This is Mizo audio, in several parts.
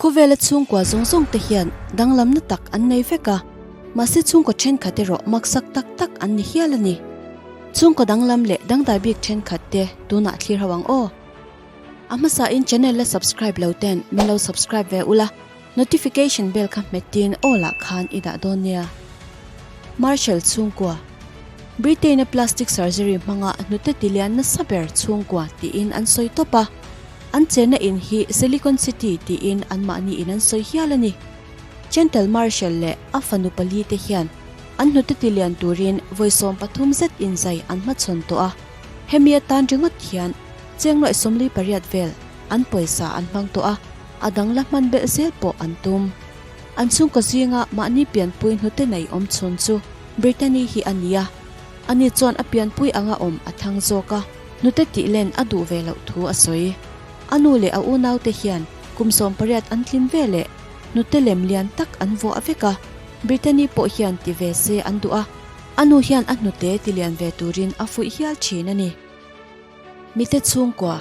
Khawvela chhungkua zawng zawng te hian danglamna tak an nei vek a, mahse chhungkaw thenkhat erawh maksak tak tak an ni hial a ni. Chhungkaw danglam leh dangdai bik thenkhat te tunah thlir ho ang aw. A hmasain channel la subscribe lo ten min lo subscribe ve ula, notification bell kha hmetin aw lah khan i dah dawn nia. Marshall chhungkua, Britain-a plastic surgery hmanga hnute tilian nasa ber chhungkua tiin an sawi tawp a. An chenna in hi Silicon City tiin anmahni in an sawi hial a ni. Chantal Marshall leh a fanu pali te hian an hnute tilian turin vawi 13 zet inzai an hmachhawn tawh a. Hemi atan ringawt hian cheng nuaih 48 vel an pawisa an hmang tawh a, a dang la hman belh zel pawh an tum. An chhungkaw zinga mahni pianpui hnute nei awm chhun chu Brittany hi a ni a, ani chuan a pianpui anga awm a thang zawk a. Hnute tih len a duh ve loh thu a sawi. A nu leh a unaute hian kum 18 an tlin ve leh hnute lem lian tak an vuah vek a, Brittany pawh hian ti ve se an duh a, a nu hian a hnute ti lian ve turin a fuih hial thin a ni. Mite chhungkua,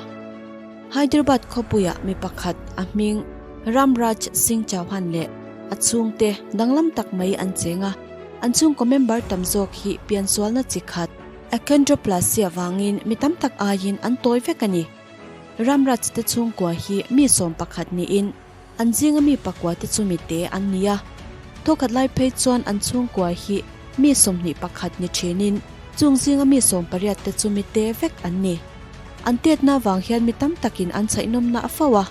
Hyderabad khawpuiah mi pakhat a hming Ramraj Singh Chauhan leh a chhungte danglam tak mai an cheng a, an chhungkaw member tam zawk hi piansualna chi khat, Achondroplasia vangin mi tam tak aiin an tawi vek a ni. Ramraj te chhungkua hi mi 11 niin an zinga mi pakua te chu mite an ni a. Thawkhat lai phei chuan an chhungkua hi mi 21 ni thinin chung zinga mi 18 te chu mite vek an ni. An tetna vang hian mi tam takin an chhaihnawmna a fo a.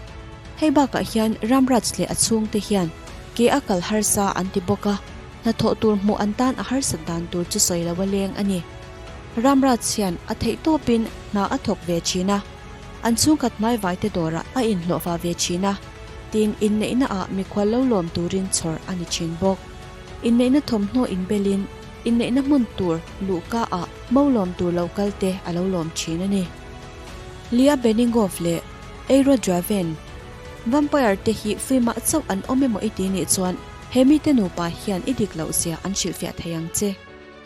Hei bakah hian Ramraj leh a chhungte hian ke a kal harsa an ti bawk a. Hnathawh tur hmuh an tan a harsat dan tur chu sawi lo a leng a ni. Ramraj hian a theih tawpin hna a thawk ve thin a, an chhungkhat hmaivaite dawrah a inhlawhva ve thin a, tin inneihna ah mikhual lo lawm turin chhawr a ni thin bawk. Inneihna thawmhnaw inbelin inneihna hmun tur luhka ah mo lawm tur lo kal te a lo lawm thin a ni. Lia Beningov leh Eiro Draven, Vampire te hi fuimah chauh an awm emaw i ti nih chuan He mite nupa hian i dik loh zia an hrilhfiah thei ang che.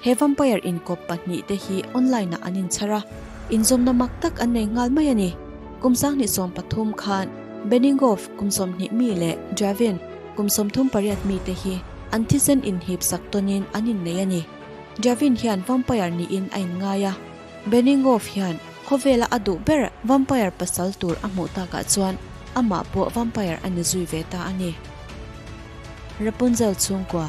He vampire inkawp pahnihte hi online ah an inchhar a, inzawmna mak tak an nei nghal mai a ni. Kum 2013 khan Beningov kum 20 mi leh Javin kum 38 mite hi an thisen inhip sak tawnin an innei a ni. Javin hian vampire niin a inngai a, Beningov hian khawvela a duh ber vampire pasal tur a hmuh takah chuan amah pawh vampire a ni zui ve ta a ni. Rapunzel chhungkua,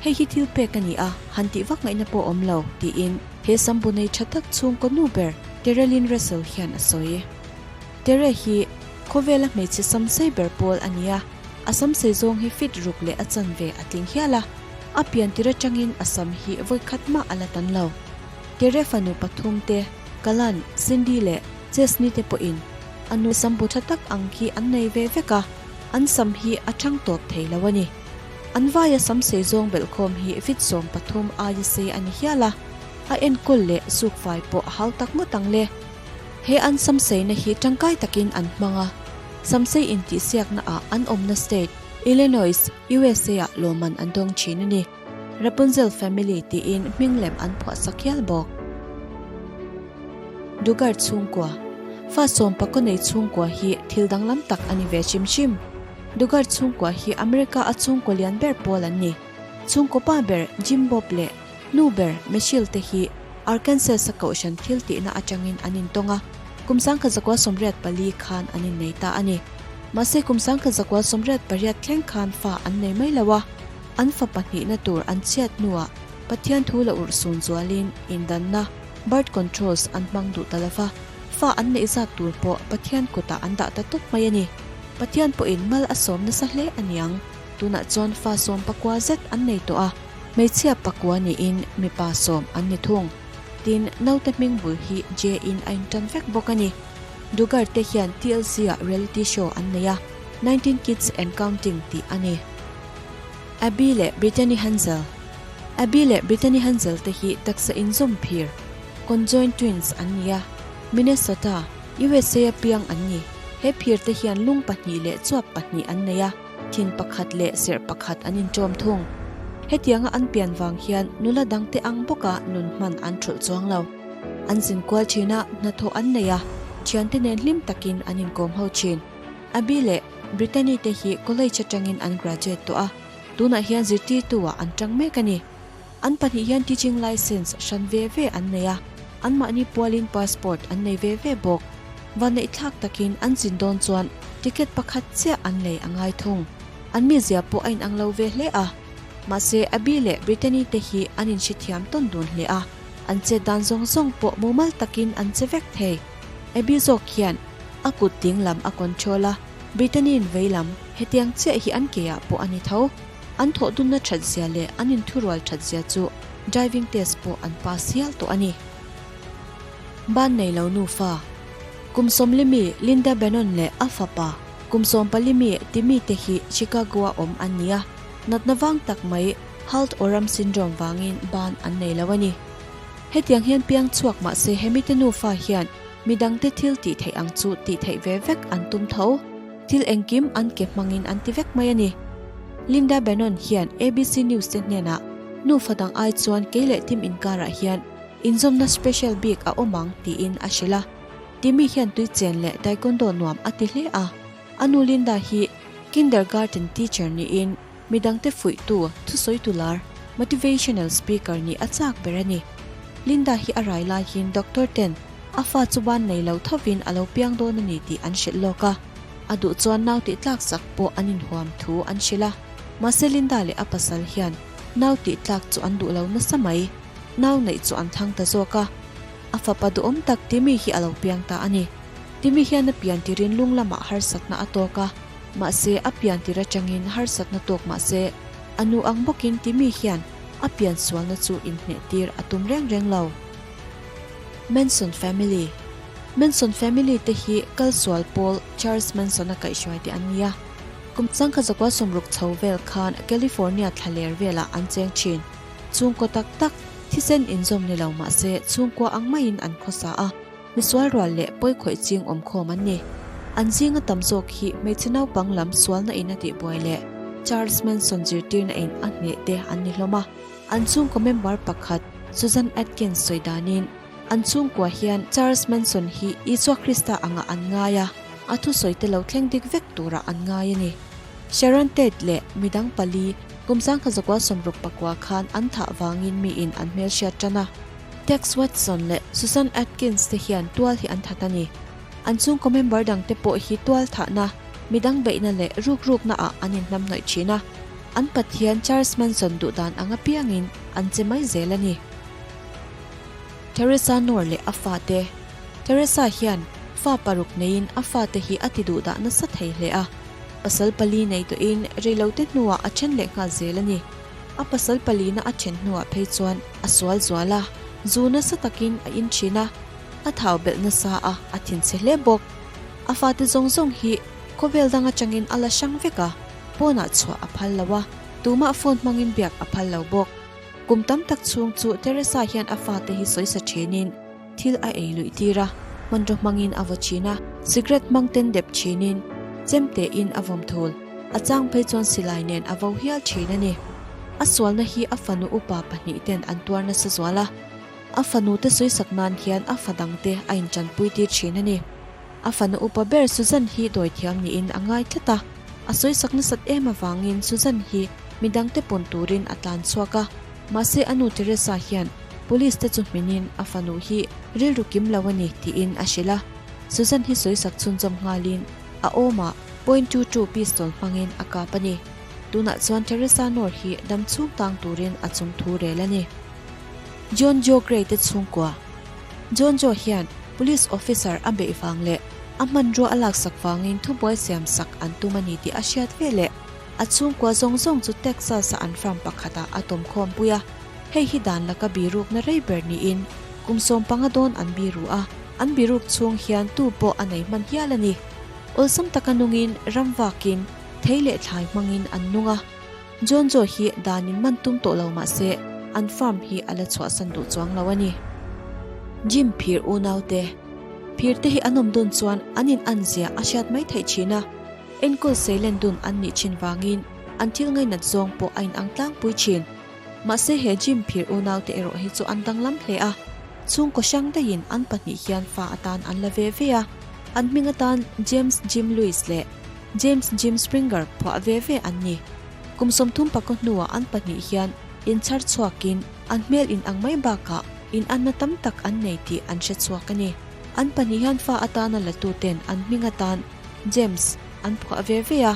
Hei hi thil pek a ni a, han tih vak ngaihna pawh awm lo, tiin he sambu nei tha tak chhungkaw nu ber Terelyn Russell hian a sawi. Tere hi khawvela hmeichhe sam sei ber pawl a ni a, a sam sei zawng hi fit ruk leh a chanve a tling hial a, a pian tir atangin a sam hi vawikhat mah a la tan lo. Tere fanu pathum te, Kalan, Cindy leh Chesney te pawhin a nu sambu tha tak ang khi an nei ve vek a, An sam hi a chang tawp thei lo a ni. An vaia sam sei zawng belhkhawm hi fit 13 aia sei a ni hial a, a enkawl leh sukfai pawh a hau tak ngawt ang le. He an sam seina hi tangkai takin an hmang a, sam sei intihsiakna ah an awmna state, Illinois, USA ah lawmman an dawng thin a ni. Rapunzel family tiin hming lem an phuah sak hial bawk. Dugard chhungkua, Fa sawm pakaw nei chhungkua hi thil danglam tak a ni ve hrim hrim. Dugard chhungkua hi America a chhungkaw lian ber pawl an ni. Chhungkaw pa ber Jim Bob leh nu ber Michelle te hi Arkansas a kohhran thil tihna atangin an intawng a, kum 1984 khan an innei ta a ni. Mahse kum 1988 thleng khan fa an nei mai lo a, an fa pahnihna tur an chhiat hnuah Pathian thu la urhsun zualin indanna, birth controls, an hmang duh ta lova, fa an neih zat tur pawh Pathian kutah an dah ta tawp mai a ni. Pathian pawhin mal a sawm nasa hle a niang. Tunah chuan fa sawm pakua zet an nei tawh a, hmeichhia pakua niin mipa sawm an ni thung. Tin, naute hming bul hi J-in a intan vek bawk a ni. Dugard te hian TLC-ah reality show an nei a, 19 Kids and Counting tih a ni. Abby leh Brittany Hansel Abby leh Brittany Hansel te hi taksa inzawm phir, conjoined twins, an ni a, Minnesota, USA a piang an ni. He phir te hian lung pahnih leh chuap pahnih an nei a, thin pakhat leh serh pakhat an inṭawm thung. Hetianga an pian vang hian nula dangte ang bawka nun hman an ṭhulh chuang lo. An zin kual ṭhin a, hnathawh an nei a, ṭhiante nen hlim takin an inkawm ho ṭhin. Abby leh. Brittany te hi college atangin an graduate tawh a, tunah hian zirtirtu ah an tang mek a ni. An pahnih hian teaching licence hran ve ve an nei a, anmahni pualin passport an nei ve ve bawk. Vanneihthlak takin an zin dawn chuan ticket pakhat chiah an lei a ngai thung. An mizia pawh a inang lo ve hle a. Mahse, Abby leh Brittany te hi an inhrethiam tawn dun hle a, an chet dan zawng zawng pawh mumal takin an che vek thei. Abby zawk hian a kut ding lam a control a, Brittany-in vei lam, hetiang chiah hi an keah pawh a ni tho. An thawh dunna that zia leh an inthurual that zia chu driving test pawh an pass hial tawh a ni. Ban nei lo nufa, kum sawmlimi Linda Bannon leh a fapa kum sawmpalimi Timmy te hi Chicago-a awm an ni a, natna vang tak mai Holt Oram syndrome vangin ban an nei lo a ni. Hetiang hian piang chhuak mah se hemi te nufa hian midangte thil tih theih ang chu tih theih ve vek an tum tho. Thil engkim an ke hmangin an ti vek mai a ni. Linda Bannon hian ABC News te hnenah, Nufa dang ai chuan kei leh Tim inkarah hian inzawmna special bik a awm ang tiin a hrilh a. Timmy hian tui chen leh taekwondo nuam a ti hle a. A nu Linda hi kindergarten teacher niin midangte fuihtu, thusawitu lar, motivational speaker nih a chak ber a ni. Linda hi a rai laiin doctor ten A fa chu ban nei lo thovin a lo piang dawn a ni tih an hrilh lawk a. A duh chuan nau tih tlak sak pawh an inhuam thu an hrilh a. Mahse Linda leh a pasal hian nau tih tlak chu an duh lo nasa mai. Nau neih chu an thlang ta zawk a. A fapa duhawm tak Timmy hi a lo piang ta a ni. Timmy hian a pian tirin lung lamah harsatna a tawk a. Mahse a pian tir atangin harsatna tawk mahse a nu ang bawkin Timmy hian a pian sualna chu inhneh tir a tum reng reng lo. Manson Family Manson Family te hi kalsual pawl Charles Manson-a kaihhruai te an ni a. Kum changkha zakua sawmruk chho vel khan California thlaler velah an cheng thin. Chhungkaw tak tak, thisen inzawm ni lo mah se chhungkua ang maiin an khawsa a, misual rual leh pawikhawih ching awmkhawm an ni. An zinga tam zawk hi hmeichhe naupang lam sualna in a tihbuai leh Charles Manson zirtirna in a hneh te an ni hlawm a. An chhungkaw member pakhat Susan Atkins sawi danin, an chhungkua hian Charles Manson hi Isua Krista angah an ngai a, a thusawi te lo thleng dik vek turah an ngai a ni. Sharon Tate leh midang pali kum sangkha zakua 64 khan an thah vangin miin an hmelhriat tan a. Tex Watson leh Susan Atkins te hian tual hi an that a ni. An chhungkaw member dangte pawh hi tual thahna, midang beihna leh rukrukna ah an inhnamhnawih thin a. An Pathian Charles Manson duh dan ang apiangin an che mai zel a ni. Teresa Noor leh a fate Teresa hian fa paruk neiin a fate hi a ti duh dah nasa thei hle a. Pasal pali nei tawhin reilote hnuah a then leh nghal zel a ni. A pasal palina a then hnuah phei chuan a sual zual a, zu nasa takin a in thin a, a thau belh nasa a, a thinchhe hle bawk. A fate zawng zawng hi khawvel dang atangin a la hrang vek a. Pawnah chhuah a phal lo a, tumah phone hmangin biak a phal lo bawk. Kum tam tak chhung chu Teresa hian a fate hi sawisa thinin thil a ei luih tir a, hmanraw hmangin a vaw thin a, cigarette hmang ten dep thinin chem tein a vawm thul, a chang phei chuan silai nen a vo hial thin a ni. A sualna hi a fanu upa pahnih ten an tuar nasa zual a, a fanu te sawisak nan hian a fa dangte a inchanpui tir thin a ni. A fanu upa ber Susan hi dawithiam niin a ngai tlat a, a sawisak nasat em avangin Susan hi midangte pawn turin a tlan chhuak a, mahse a nu Teresa hian police te chu hminin a fanu hi rilru kim lo a ni tiin a hrilh a, Susan hi sawisak chhunzawm nghalin a awmah point 22 pistol hmangin a kap a ni. Tunah chuan Teresa Noor hi dam chhung tang turin a chung thu rel a ni. John Joe Gray te chhungkua John Joe hian Police officer a beih vang leh a hmanrua a laksak vangin thubuai siam sak an tum a ni tih a hriat ve leh a chhungkua zawng zawng chu Texas-a an farm pakhatah a tawm khawmpui a. Hei hi dan laka birukna rei ber niin kum 15 dawn an biru a, an biruk chhung hian tu pawh a nei hman hial a ni. Awlsam taka nungin ram vakin thei leh thlai hmangin an nung a. John Joe hi danin man tum tawh lo mah se an farm hi a la chhuahsan duh chuang lo a ni. Jim phir unaute phir te hi an awm dun chuan an in an zia a hriat mai theih thin a, enkawl seilen dun an nih thin vangin an thil ngainat zawng pawh a inang tlangpui thin. Mahse he Jim phir unaute erawh hi chu an danglam hle a, chhungkaw hrang daihin an pahnih hian fa atan an la ve ve a, an hming atan James Jim Lewis leh. James Jim Springer phuah ve ve an ni. Kum 30 pakaw hnuah an pahnih hian inchhar chhuakin an hmel in ang mai bakah in anna tam tak an nei tih an hre chhuak a ni. An pahnih hian fa atana latuten an hming atan James an phuah ve ve a,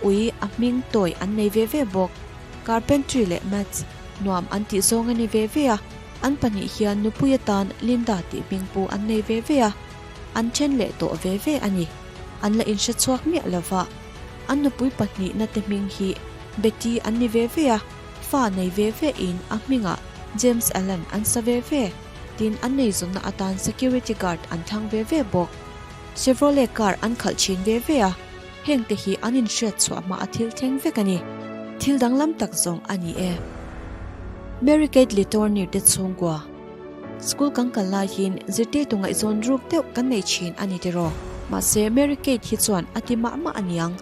ui a hming tawi an nei ve ve bawk. Carpentry leh Maths nuam an tih zawng a ni ve ve a, an pahnih hian nupui atan Linda tih hming pu an nei ve ve a, an then leh tawh ve ve a ni. An la inhre chhuak miah lova, an nupui pahnihna te hming hi Betty an ni ve ve a, fa nei ve ve in a hmingah James Allen an sa ve ve, tin an neizawnna atan security guard an thlang ve ve bawk. Chevrolet car an khalh thin ve ve a, heng te hi an inhriat chhuah hma a thil thleng vek a ni. Thil danglam tak zawng a ni e. Mary Kate Litornir te chhungkua. School kan kal laiin zirtirtu ngaihzawn ruk deuh kan nei thin a ni tiraw? Mahse Mary Kate hi chuan a ti mah mah aniang.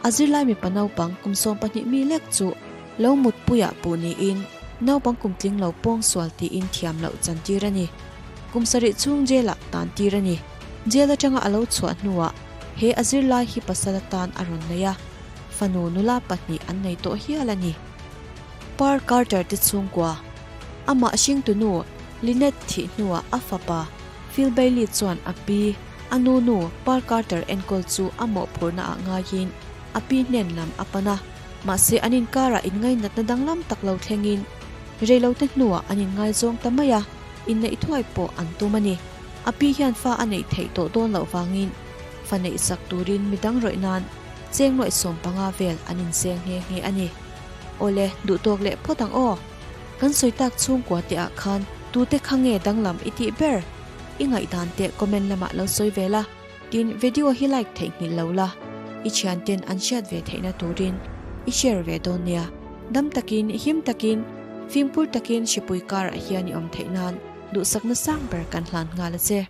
A zirlai mipa naupang kum 12 mi lek chu lo mutpuiah puh niin naupang kum tling lo pawng sual tiin thiam loh chan tir a ni. Kum sarih chhung jail ah tan tir a ni. Jail atanga a lo chhuah hnuah he a zirlai hi pasal atan a rawn nei a, fanu nula pahnih an nei tawh hial a ni. Par Carter te chhungkua, amah hringtunu Lynette thih hnuah a fapa Phil Bailey chuan a pi, a nu nu Par Carter enkawl chu a mawhphurhna ah ngaiin a pi hnen lam a pan a. Mahse an inkarah inngainatna danglam tak lo thlengin reilote hnuah an inngaizawng ta mai a, inneih thuai pawh an tum a ni. A pi hian fa a neih theih tawh dawn loh vangin fa neih sak turin midang rawih nan cheng nuaih 15 vel an inseng nghe nghe a ni. Awle, duhtawk leh phawt ang aw. Kan sawi tak chhungkua te ah khan tute kha nge danglam i tih ber? I ngaihdan teh comment lamah lo sawi ve la, tin video hi like theihnghilh lo la, i thianten an hriat ve theihna turin i share ve dawn nia. Dam takin, him takin, fimkhur takin hripui karah hian i awm theih nan duhsakna sang ber kan hlan nghal a che.